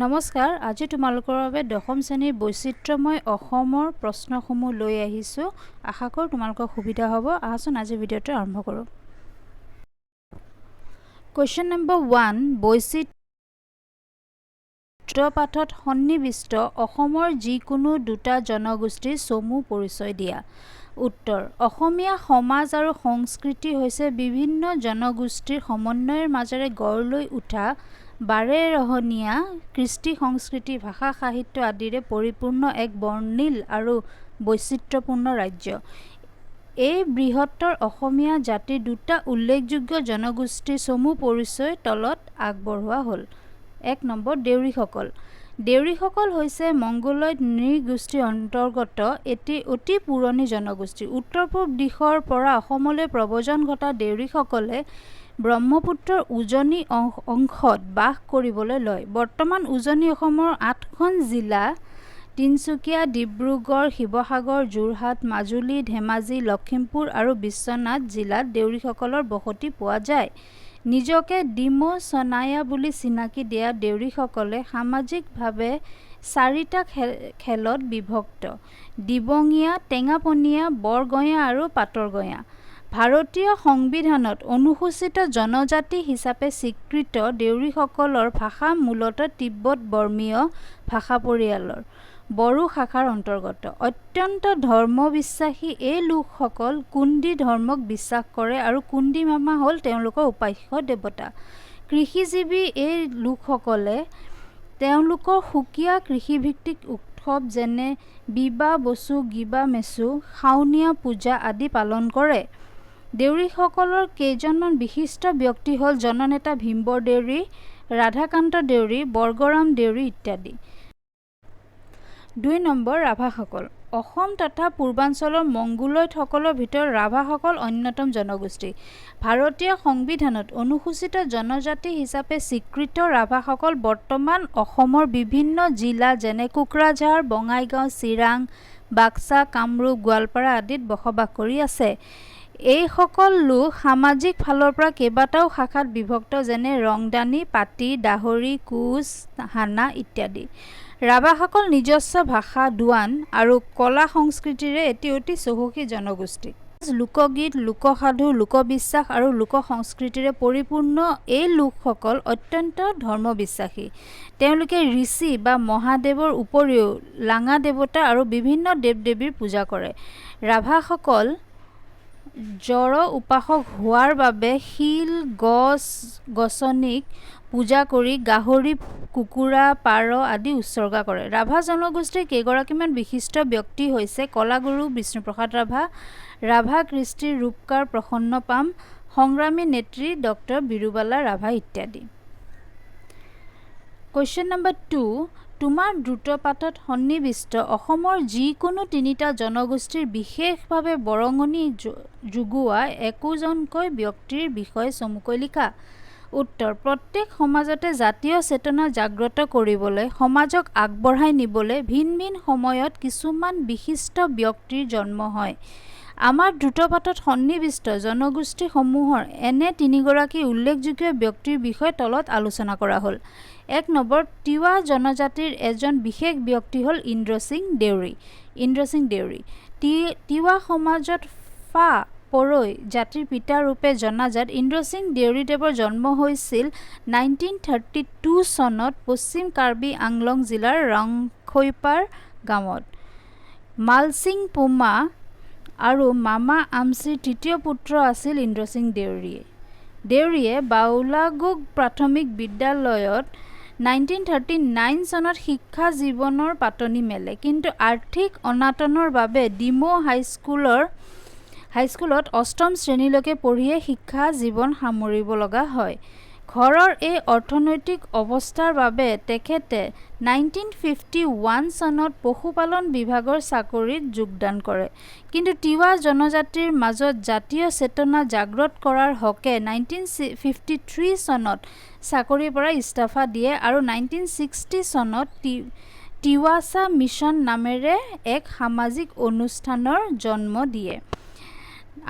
নমস্কাৰ, আজি তোমালোকৰ বাবে দশম শ্ৰেণীৰ বৈচিত্ৰ্যময় অসমৰ প্ৰশ্নসমূহ লৈ আহিছোঁ। আশা কৰোঁ তোমালোকৰ সুবিধা হ'ব। আহাচোন, আজি ভিডিঅ'টো আৰম্ভ কৰোঁ। কুৱেশ্যন নম্বৰ 1, বৈচিত্ৰ্য পাঠত সন্নিৱিষ্ট অসমৰ যিকোনো দুটা জনগোষ্ঠীৰ চমু পৰিচয় দিয়া। উত্তৰ: অসমীয়া সমাজ আৰু সংস্কৃতি হৈছে বিভিন্ন জনগোষ্ঠীৰ সমন্বয়ৰ মাজেৰে গঢ় লৈ উঠা বাৰেৰহণীয়া কৃষ্টি সংস্কৃতি, ভাষা, সাহিত্য আদিৰে পৰিপূৰ্ণ এক বৰ্ণিল আৰু বৈচিত্ৰ্যপূৰ্ণ ৰাজ্য। এই বৃহত্তৰ অসমীয়া জাতিৰ দুটা উল্লেখযোগ্য জনগোষ্ঠীৰ চমু পৰিচয় তলত আগবঢ়োৱা হ'ল। 1 নম্বৰ, দেউৰীসকল। দেউৰীসকল হৈছে মংগোলয়ড নৃগোষ্ঠীৰ অন্তৰ্গত এটি অতি পুৰণি জনগোষ্ঠী। উত্তৰ পূব দিশৰ পৰা অসমলৈ প্ৰব্ৰজন ঘটা দেউৰীসকলে ব্ৰহ্মপুত্ৰৰ উজনি অংশত বাস কৰিবলৈ লয়। বৰ্তমান উজনি অসমৰ আঠখন জিলা তিনিচুকীয়া, ডিব্ৰুগড়, শিৱসাগৰ, যোৰহাট, মাজুলী, ধেমাজি, লখিমপুৰ আৰু বিশ্বনাথ জিলাত দেউৰীসকলৰ বসতি পোৱা যায়। নিজকে ডিমৌ চনায়া বুলি চিনাকি দিয়া দেউৰীসকলে সামাজিকভাৱে চাৰিটা খেলত বিভক্ত: দিবঙীয়া, টেঙাপনীয়া, বৰগঞা আৰু পাটৰগঞা। ভাৰতীয় সংবিধানত অনুসূচিত জনজাতি হিচাপে স্বীকৃত দেউৰীসকলৰ ভাষা মূলতঃ তিব্বত বৰ্মীয় ভাষা পৰিয়ালৰ বড়ো শাখাৰ অন্তৰ্গত। অত্যন্ত ধৰ্মবিশ্বাসী এই লোকসকল কুন্দি ধৰ্মক বিশ্বাস কৰে আৰু কুন্দি মামা হ'ল তেওঁলোকৰ উপাস্য দেৱতা। কৃষিজীৱী এই লোকসকলে তেওঁলোকৰ সুকীয়া কৃষিভিত্তিক উৎসৱ, যেনে বিবা বচু, গিবা মেচু, শাওনীয়া পূজা আদি পালন কৰে। দেউৰীসকলৰ কেইজনমান বিশিষ্ট ব্যক্তি হ'ল জননেতা ভীমবৰ দেউৰী, ৰাধাকান্ত দেউৰী, বৰ্গৰাম দেউৰী ইত্যাদি। 2 নম্বৰ, ৰাভাসকল। অসম তথা পূৰ্বাঞ্চলৰ মংগোলয়ডসকলৰ ভিতৰত ৰাভাসকল অন্যতম জনগোষ্ঠী। ভাৰতীয় সংবিধানত অনুসূচিত জনজাতি হিচাপে স্বীকৃত ৰাভাসকল বৰ্তমান অসমৰ বিভিন্ন জিলা, যেনে কোকৰাঝাৰ, বঙাইগাঁও, চিৰাং, বাক্সা, কামৰূপ, গোৱালপাৰা আদিত বসবাস কৰি আছে। এইসকল লোক সামাজিক ফালৰ পৰা কেইবাটাও শাখাত বিভক্ত, যেনে ৰংদানী, পাতি, দাহৰি, কোচ, হানা ইত্যাদি। ৰাভাসকল নিজস্ব ভাষা দোৱান আৰু কলা সংস্কৃতিৰে এটি অতি চহকী জনগোষ্ঠী। লোকগীত, লোকসাধু, লোকবিশ্বাস আৰু লোক সংস্কৃতিৰে পৰিপূৰ্ণ এই লোকসকল অত্যন্ত ধৰ্মবিশ্বাসী। তেওঁলোকে ঋষি বা মহাদেৱৰ উপৰিও লাঙা দেৱতা আৰু বিভিন্ন দেৱ দেৱীৰ পূজা কৰে। ৰাভাসকল জড় উপাসক হোৱাৰ বাবে শিল, গছ গছনিক পূজা কৰি গাহৰি, কুকুৰা, পাৰ আদি উৎসৰ্গা কৰে। ৰাভা জনগোষ্ঠীৰ কেইগৰাকীমান বিশিষ্ট ব্যক্তি হৈছে কলাগুৰু বিষ্ণুপ্ৰসাদ ৰাভা, ৰাভা কৃষ্টিৰ ৰূপকাৰ প্ৰসন্ন পাম, সংগ্ৰামী নেত্ৰী ডক্টৰ বিৰুবালা ৰাভা ইত্যাদি। কুৱেশ্যন নম্বৰ 2, তোমাৰ দ্ৰুতপাঠত সন্নিৱিষ্ট অসমৰ যিকোনো তিনিটা জনগোষ্ঠীৰ বিশেষভাৱে বৰঙণি যোগোৱা একোজনকৈ ব্যক্তিৰ বিষয়ে চমুকৈ লিখা। উত্তৰ: প্ৰত্যেক সমাজতে জাতীয় চেতনা জাগ্ৰত কৰিবলৈ, সমাজক আগবঢ়াই নিবলৈ ভিন ভিন সময়ত কিছুমান বিশিষ্ট ব্যক্তিৰ জন্ম হয়। আমাৰ দ্ৰুতপাঠত সন্নিৱিষ্ট জনগোষ্ঠীসমূহৰ এনে তিনিগৰাকী উল্লেখযোগ্য ব্যক্তিৰ বিষয়ে তলত আলোচনা কৰা হ'ল। 1 নম্বৰ, তিৱা জনজাতিৰ এজন বিশেষ ব্যক্তি হ'ল ইন্দ্ৰসিং দেউৰী। ইন্দ্ৰসিং দেউৰী তিৱা সমাজত ফা পৰৈ জাতিৰ পিতা ৰূপে জনাজাত ইন্দ্ৰসিং দেউৰীদেৱৰ জন্ম হৈছিল 1932 চনত পশ্চিম কাৰ্বি আংলং জিলাৰ ৰাংখৈপাৰ গাঁৱত। মালচিং পোমা আৰু মামা আমচিৰ তৃতীয় পুত্ৰ আছিল ইন্দ্ৰসিং দেউৰীয়ে। দেউৰীয়ে বাউলাগুগ প্ৰাথমিক বিদ্যালয়ত 1939 চনত শিক্ষা জীৱনৰ পাতনি মেলে। কিন্তু আৰ্থিক অনাটনৰ বাবে ডিমৌ হাইস্কুলত অষ্টম শ্ৰেণীলৈকে পঢ়িয়ে শিক্ষা জীৱন সামৰিব লগা হয়। ঘৰৰ এই অৰ্থনৈতিক অৱস্থাৰ বাবে তেখেতে 1951 চনত পশুপালন বিভাগৰ চাকৰিত যোগদান কৰে। কিন্তু তিৱা জনজাতিৰ মাজত জাতীয় চেতনা জাগ্ৰত কৰাৰ হকে 1953 চনত চাকৰিৰ পৰা ইস্তফা দিয়ে আৰু 1960 চনত তিৱাচা মিছন নামেৰে এক সামাজিক অনুষ্ঠানৰ জন্ম দিয়ে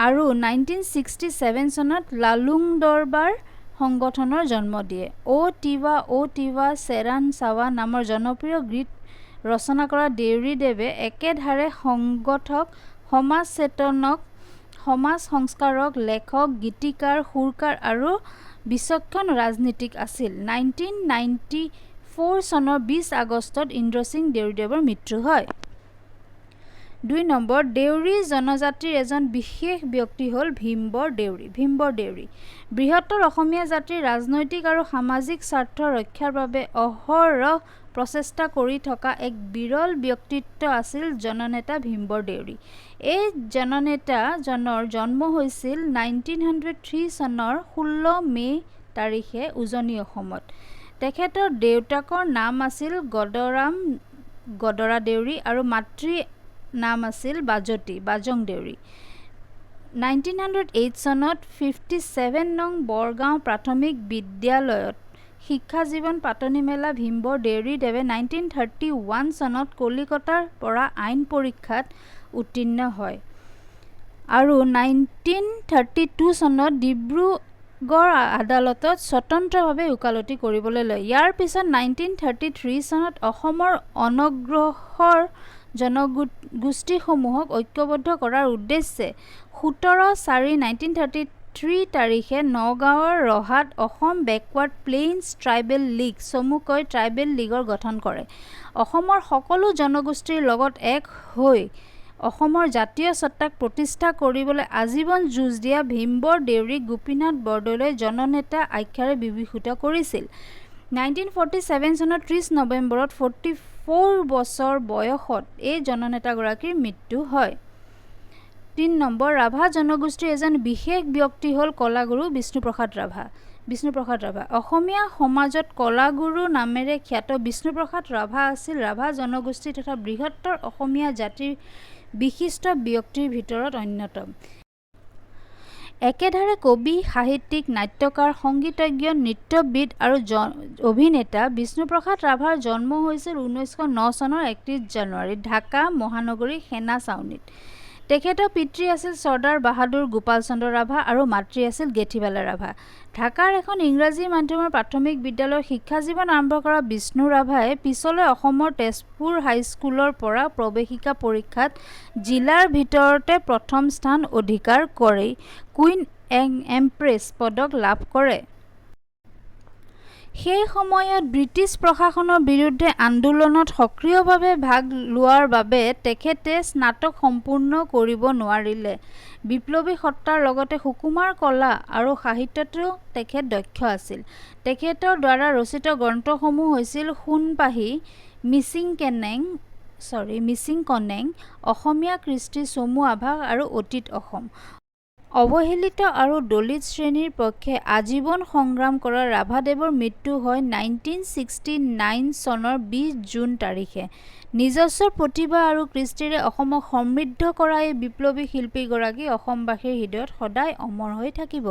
আৰু 1967 চনত লালুং দৰবাৰ সংগঠনৰ জন্ম দিয়ে। অ' তিৱা অ' তিৱা চেৰাণ চাৱা নামৰ জনপ্ৰিয় গীত ৰচনা কৰা দেউৰীদেৱে একেধাৰে সংগঠক, সমাজচেতনক, সমাজ সংস্কাৰক, লেখক, গীতিকাৰ, সুৰকাৰ আৰু বিচক্ষণ ৰাজনীতিক আছিল। 1994 চনৰ 20 আগষ্টত ইন্দ্ৰসিং দেউৰীদেৱৰ মৃত্যু হয়। 2 নম্বৰ, দেউৰী জনজাতিৰ এজন বিশেষ ব্যক্তি হ'ল ভীমবৰ দেউৰী। ভীমবৰ দেউৰী বৃহত্তৰ অসমীয়া জাতিৰ ৰাজনৈতিক আৰু সামাজিক স্বাৰ্থ ৰক্ষাৰ বাবে অহৰহ প্ৰচেষ্টা কৰি থকা এক বিৰল ব্যক্তিত্ব আছিল জননেতা ভীমবৰ দেউৰী। এই জননেতাজনৰ জন্ম হৈছিল 1903 চনৰ 16 মে' তাৰিখে উজনি অসমত। তেখেতৰ দেউতাকৰ নাম আছিল গদৰাম গদৰা দেউৰী আৰু মাতৃ নাম আছিল বাজতী বাজং দেউৰী। 1908 চনত 57 নং বৰগাঁও প্ৰাথমিক বিদ্যালয়ত শিক্ষা জীৱন পাতনি মেলা ভীমবৰ দেউৰীদেৱে 1931 চনত কলিকতাৰ পৰা আইন পৰীক্ষাত উত্তীৰ্ণ হয় আৰু 1932 চনত ডিব্ৰুগড় আদালতত স্বতন্ত্ৰভাৱে ওকালতি কৰিবলৈ লয়। ইয়াৰ পিছত 1933 চনত অসমৰ অনগ্ৰসৰ জনগোষ্ঠীসমূহক ঐক্যবদ্ধ কৰাৰ উদ্দেশ্যে 17/4/1933 তাৰিখে নগাঁৱৰ ৰহাত Assam backward plains tribal league চমুকৈ ট্ৰাইবেল লীগৰ গঠন কৰে। অসমৰ সকলো জনগোষ্ঠীৰ লগত এক হৈ অসমৰ জাতীয় সত্তাক প্ৰতিষ্ঠা কৰিবলৈ আজীৱন যুঁজ দিয়া ভীমবৰ দেউৰীক গোপীনাথ বৰদলৈয়ে জননেতা আখ্যাৰে বিভূষিত কৰিছিল। 1947 চনৰ 30 নৱেম্বৰত 44 বছৰ বয়সত এই জননেতাগৰাকীৰ মৃত্যু হয়। 3 নম্বৰ, ৰাভা জনগোষ্ঠীৰ এজন বিশেষ ব্যক্তি হ'ল কলাগুৰু বিষ্ণুপ্ৰসাদ ৰাভা। বিষ্ণুপ্ৰসাদ ৰাভা অসমীয়া সমাজত কলাগুৰু নামেৰে খ্যাত বিষ্ণুপ্ৰসাদ ৰাভা আছিল ৰাভা জনগোষ্ঠী তথা বৃহত্তৰ অসমীয়া জাতিৰ বিশিষ্ট ব্যক্তিৰ ভিতৰত অন্যতম। একেধাৰে কবি, সাহিত্যিক, নাট্যকাৰ, সংগীতজ্ঞ, নৃত্যবিদ আৰু অভিনেতা বিষ্ণুপ্ৰসাদ ৰাভাৰ জন্ম হৈছিল 1909 চনৰ 31 জানুৱাৰীত ঢাকা মহানগৰীৰ সেনা ছাউনীত। তেখেতৰ পিতৃ আছিল চৰ্দাৰ বাহাদুৰ গোপাল চন্দ্ৰ ৰাভা আৰু মাতৃ আছিল গেথীবালা ৰাভা। ঢাকাৰ এখন ইংৰাজী মাধ্যমৰ প্ৰাথমিক বিদ্যালয়ত শিক্ষাজীৱন আৰম্ভ কৰা বিষ্ণু ৰাভাই পিছলৈ অসমৰ তেজপুৰ হাইস্কুলৰ পৰা প্ৰৱেশিকা পৰীক্ষাত জিলাৰ ভিতৰতে প্ৰথম স্থান অধিকাৰ কৰি কুইন এম্প্ৰেছ পদক লাভ কৰে। সেই সময়ত ব্ৰিটিছ প্ৰশাসনৰ বিৰুদ্ধে আন্দোলনত সক্ৰিয়ভাৱে ভাগ লোৱাৰ বাবে তেখেতে স্নাতক সম্পূৰ্ণ কৰিব নোৱাৰিলে। বিপ্লৱী সত্তাৰ লগতে সুকুমাৰ কলা আৰু সাহিত্যতো তেখেত দক্ষ আছিল। তেখেতৰ দ্বাৰা ৰচিত গ্ৰন্থসমূহ হৈছিল সোণপাহী, মিচিং কেনেং চৰি মিচিং কনেং, অসমীয়া কৃষ্টিৰ চমু আভাস আৰু অতীত অসম। অৱহেলিত আৰু দলিত শ্ৰেণীৰ পক্ষে আজীৱন সংগ্ৰাম কৰা ৰাভাদেৱৰ মৃত্যু হয় 1969 চনৰ 20 জুন তাৰিখে। নিজস্ব প্ৰতিভা আৰু কৃষ্টিৰে অসমক সমৃদ্ধ কৰা এই বিপ্লৱী শিল্পীগৰাকী অসমবাসীৰ হৃদয়ত সদায় অমৰ হৈ থাকিব।